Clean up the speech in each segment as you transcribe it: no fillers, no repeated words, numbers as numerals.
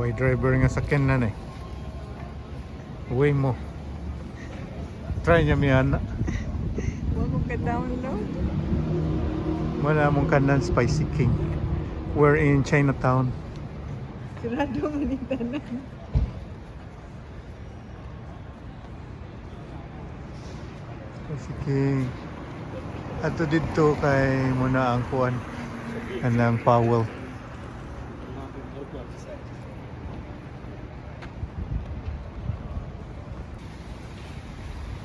Way driver nga sakyan na eh. Waymo. Try niya mi ana. Wa ko ka-download. Wala mong kanan, Spicy King. We're in Chinatown. Sarado man ni tanan. Spicy King. Ato didto kay muna ang kuan kanang Powell.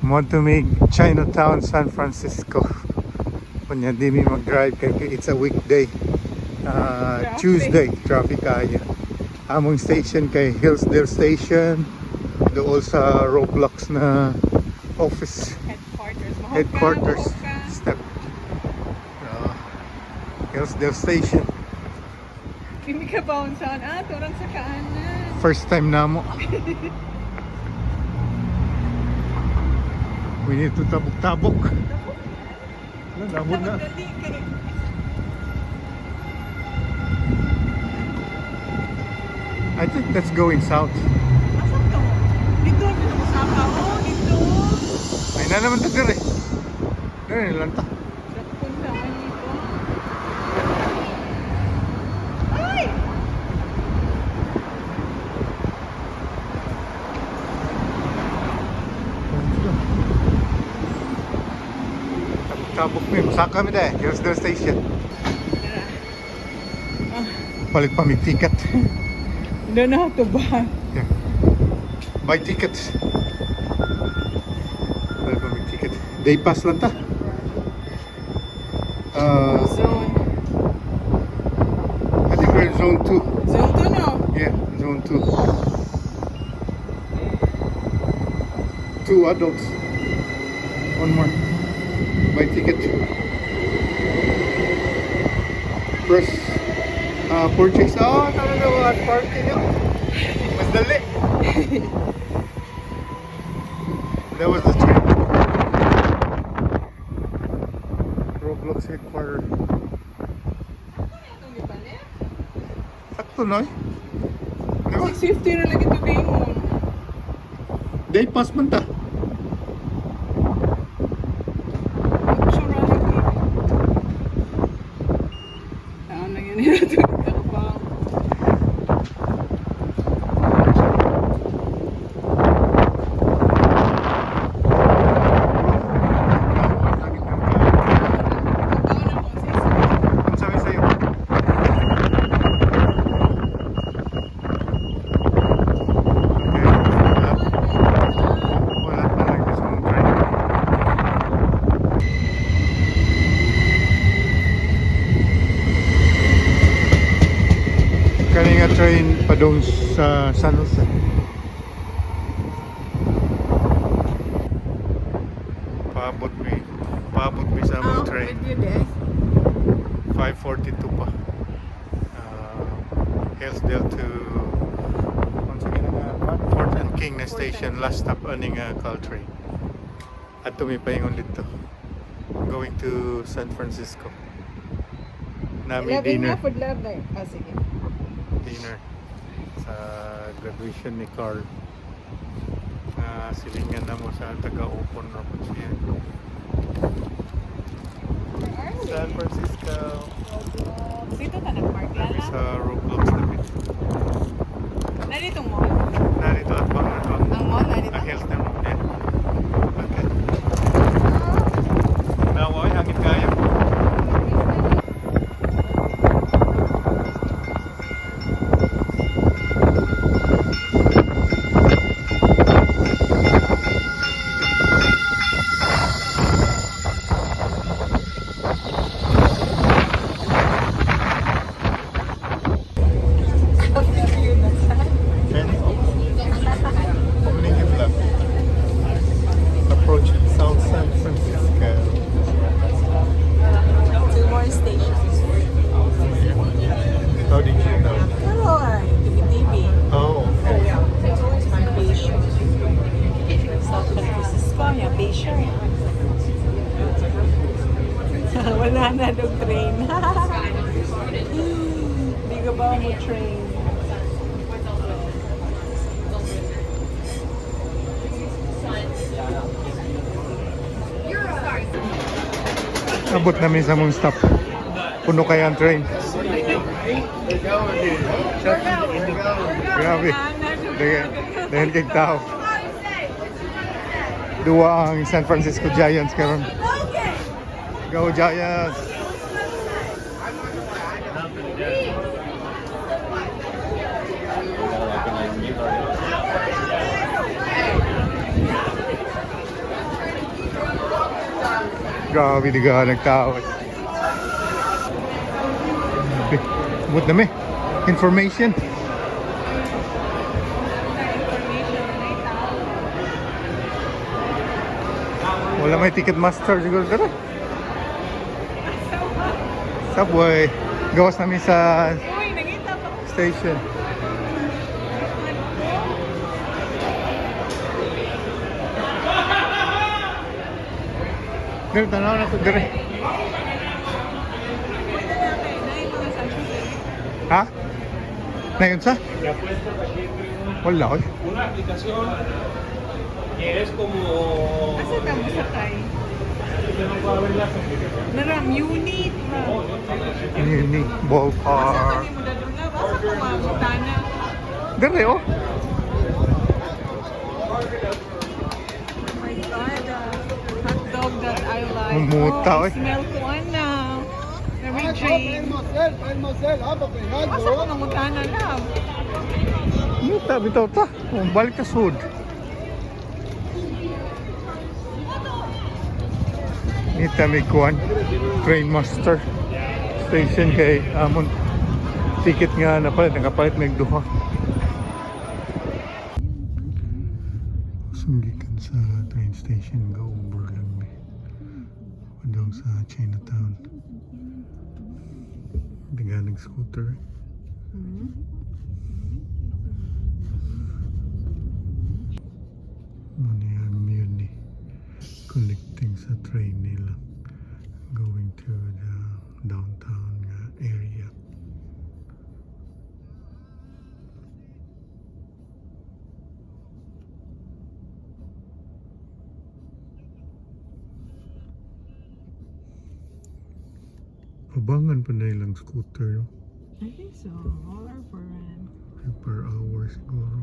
Mo to make Chinatown, San Francisco. Kunya di mi mag-drive kay it's a weekday. Traffic. Tuesday, traffic kaya. Among station kay Hillsdale Station, dool sa Roblox na office Headquarters. Mahog ka, headquarters mahog ka. step. Hillsdale Station. Kimi ka ba saan? Ah, turang sa kaanan. First time na mo. We need to tabok-tabok. Wala, nabot na. Dali kay. I think that's going south. Asa to? Dito na sa Osaka. Oh, dito. Ay na naman ito dire. Dire lang ta. Sa punta man dito. Ay! Tabok-tabok mi. Masaka mi dahil. Hillsdale Station. Tara. Ah, Palit pa mig ticket. don't know how to buy. Yeah. Buy tickets. Palit pa mig ticket. Day pass lang ta. Zone. I think we're in zone 2. Zone 2, no? Yeah, zone 2. Two adults. One more. Buy ticket. Press purchase. Oh, tara na at parking yun. Mas dali. That was the train. Roblox headquarters. Itong gipalit? Sakto na eh. Di ba? 650 na lagi ito bingon. Day pass man ta. Picture lagi. Saan lang yun ito kabaw. Kabaw na kung sa isa. Ang sabi sa'yo? Okay. Wala, wala pa lang sa mong train. Kani nga train padung sa San Jose. Paabot mi. Paabot mi sa among train. With you there. 5:42 pa. Hillsdale to once again Fourth and King na Fourth station, and last stop aning Caltrain. At paingon dito. Going to San Francisco. Nami 11 dinner. Na food lab na. Ah, sige. Dinner sa graduation ni Carl. Silingan na mo sa taga-open na po siya. Where are we? San Francisco. Roblox. Dito ta nag-park Dami lala. sa Roblox dapit. Narito mall. Narito at bang na to. Ang mall narito. Ang health na mo. Yeah. Okay. Nawa ay hangin kayo. Abot namin sa among stop. Puno kaya ang train. Grabe. Dahil kay tao. Duwa ang San Francisco Giants karon. Go Giants! Grabe, di ka nagtao. Grabe. Abot na mi. Information. Information may tao. Wala may ticket master siguro dara. Subway. Gawas namin sa Uy, nangita pa ko. station. Dire, tanaw na to dire. Uy, lalaki. Nay, mga San Jose. Ha? Ngayon sa? Ya puestos aquí Wala oy. una aplicación que es como Asa ta mo sakay? Usted no puede ver las aplicaciones. Naram, unit. Ma. Unique Asa ka ballpark. ni mo dadula? Asa ka mangutana? Dire oh. Oh my God. Hot dog that I like. Mumuta, Oh, oy. smell ko ana. Mary Jane. Asa ka mangutana lang? Muta bitaw ta. Kung balik ta sud. Nita may kuan train master station kay amon ticket nga napalit nakapalit may duha. Sunggikan sa train station go over lang mi. Padong sa Chinatown. Diga nag scooter. Muna ang Muni connecting sa train nila going to the downtown nga area. Abangan pa na ilang scooter, no? I think so. All are for rent. Per hour siguro.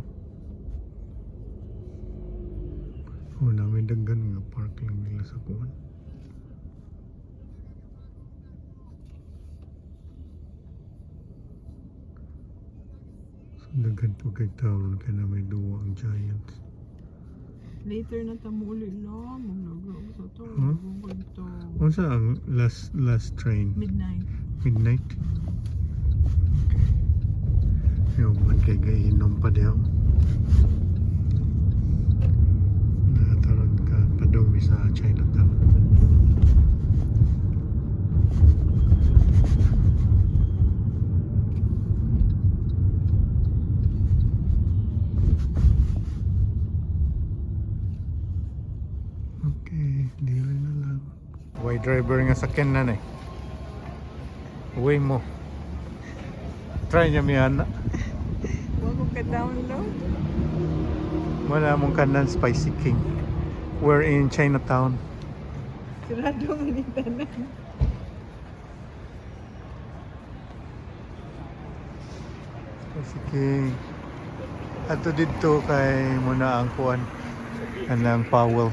O namin daghan nga park lang nila sa kuwan. So daghan po kay tao kay na may duwa ang Giants. Later na tamuli lang. Maglago sa to. Huh? Ito. Unsa ang last last train? Midnight. Midnight? Okay. Yung man kay gainom pa diha. Nataron ka padung sa Chinatown. Okay, dili na lang. Way driver nga sakyan na eh. Way mo. Try niya mi ana. Huwag ko ka-download. Wala mong kanan Spicy King. We're in Chinatown. Sarado man ni tanan. Spicy King. Ato didto kay muna ang kuan kanang Powell.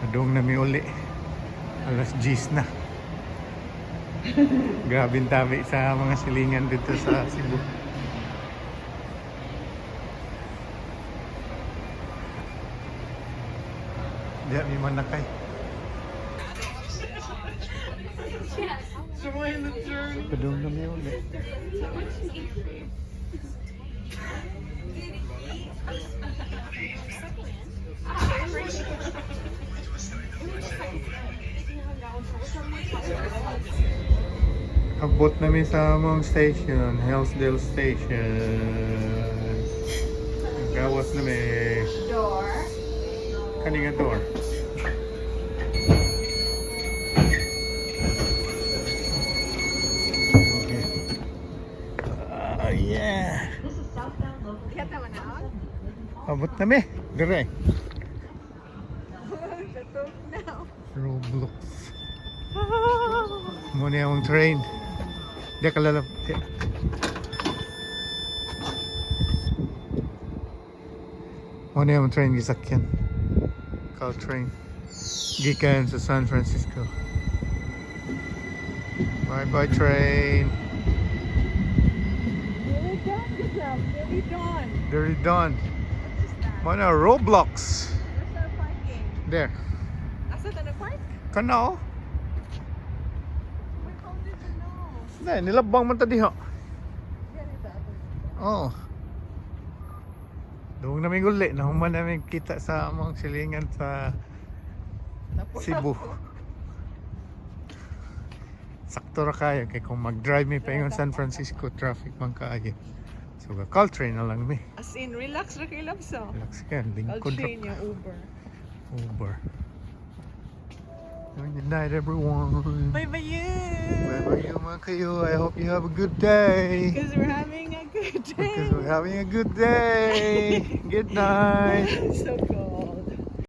Adong na mi uli. Alas 10 na. Grabe ang dami sa mga silingan dito sa Cebu. Diya mi manakay. Padung na mi uli. Abot namin sa among station, Hillsdale Station. Gawas namin. Door. Kani nga door. Okay. Ah, yeah. Kaya tama na out? Abot na mi. Dire. Katok now. Roblox. Mao ni ang train. Di ka lalap. Di. Mao ni ang train gisakyan. Caltrain. Gikan sa San Francisco. Bye bye, train. Nearly done, good job. Nearly done. Dirty done. What is that? Mao na Roblox. Where's our parking? There. Asa ta nag-park? Kana oh. Wait, how did you know? Dai, nilabang man ta diha. Ganito ato. Oo. Doon namin uli, nahuman namin kita sa among silingan sa Cebu. Sakto ra kayo kay kung mag-drive mi paingon San Francisco, traffic man kaayo. So ga Caltrain na lang mi. As in, relax ra kay Labso. Relax ka, lingkod ra. Caltrain yung Uber. Uber. Good night, everyone. Bye bye you! Bye bye you man kayo. I hope you have a good day. Because we're having a good day. Because we're having a good day. Good night. So cool.